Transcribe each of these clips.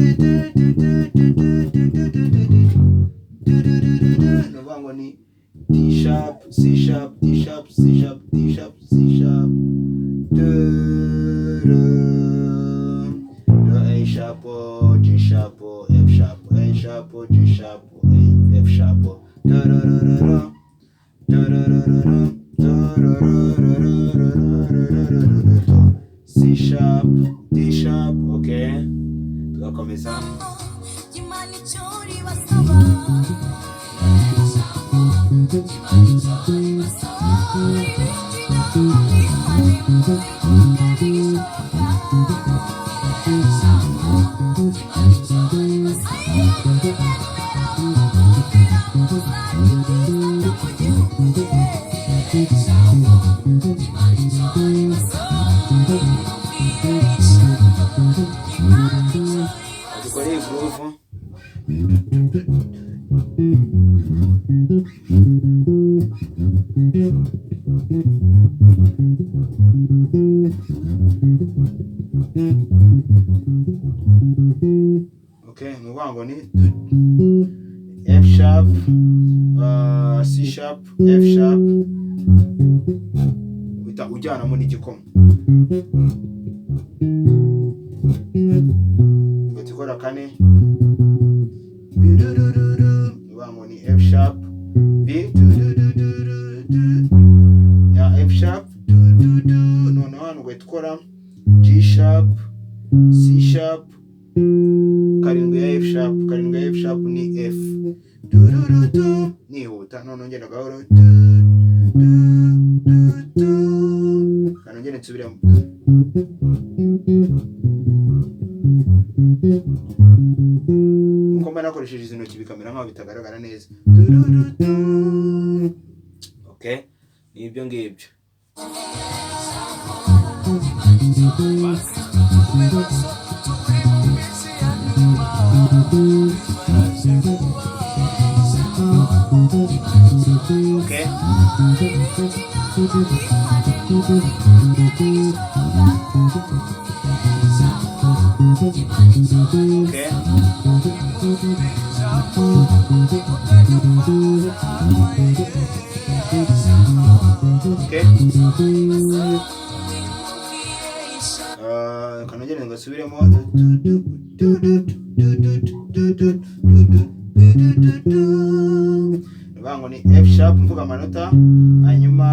Du, du, du, du, du, du, du, du, du. Du, du, du, du, du. Ni ukuvuga ngo ni D sharp, C sharp, D sharp, C sharp, D sharp, C sharp, du, du, do, A sharp, O, G sharp, O, F sharp, A sharp, O, G sharp, O, A, F sharp, O, du, du, du, du, du. Du, du, du, du, du. Du, du, du, du, du, du, du, du, du, du, du, du. C sharp, D sharp, okay, tugakomeza. Imana icyo ribasaba, Imana icyo ribasaba, ibiti ntabwo mwihane mubivuge bigishoboka. Imana icyo ribasaba, nimwemera mukumvira muzarya ibyiza byo mu gihugu. Imana icyo ribasaba, nimwumvire ijambo Imana icyo Dukore iyi ribasaba. Groove. Okay, ni ukuvuga ngo ni F sharp, C sharp, F sharp, uhita ujyanamo n'igikoma, ugahita ukora kane. Ni ukuvuga ngo ni F sharp, B, du, ya F sharp, du du du. Noneho hano ugahita ukora G sharp, C sharp, karindwi ya F sharp. Karindwi ya F sharp ni F. Du du du du, nihuta. Noneho ngenda gahoro, du du du du. Hano ngende nsubiremo. Uko mba nakoresheje izi ntoki bikamera nkaho bitagaragara neza. Du du du du. Okay, ni ibyo ngibyo. Bakristo tube maso, turi mu minsi ya nyuma, bifaraje vuba. Okay. Ibiti ntabwo mwihane mubivuge bigishoboka. Okay. Nimwumvire ijambo, nimutaryumva muzahanwa. Okay. Kanongere ngasubiremo. Du du du du du du du du du du du. Ni ngo ni F sharp, mvuga amanota, hanyuma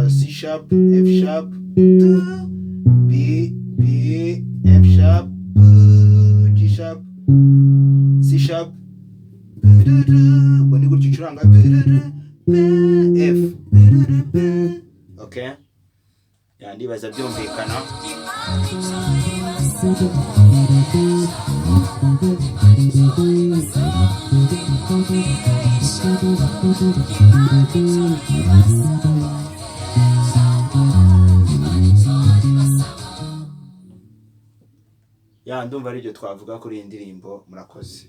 C sharp, F sharp, B, B, F sharp, G sharp, C sharp, ubwo ni gutyo ucuranga, B, F, B. Okay, ya, ndibaza byumvikana. Imana icyo ribasaba, nimwumvire ijambo Imana icyo ribasaba. Imana icyo ribasaba. Ya, ndumva aribyo twavuga kuri iyi ndirimbo. Murakoze.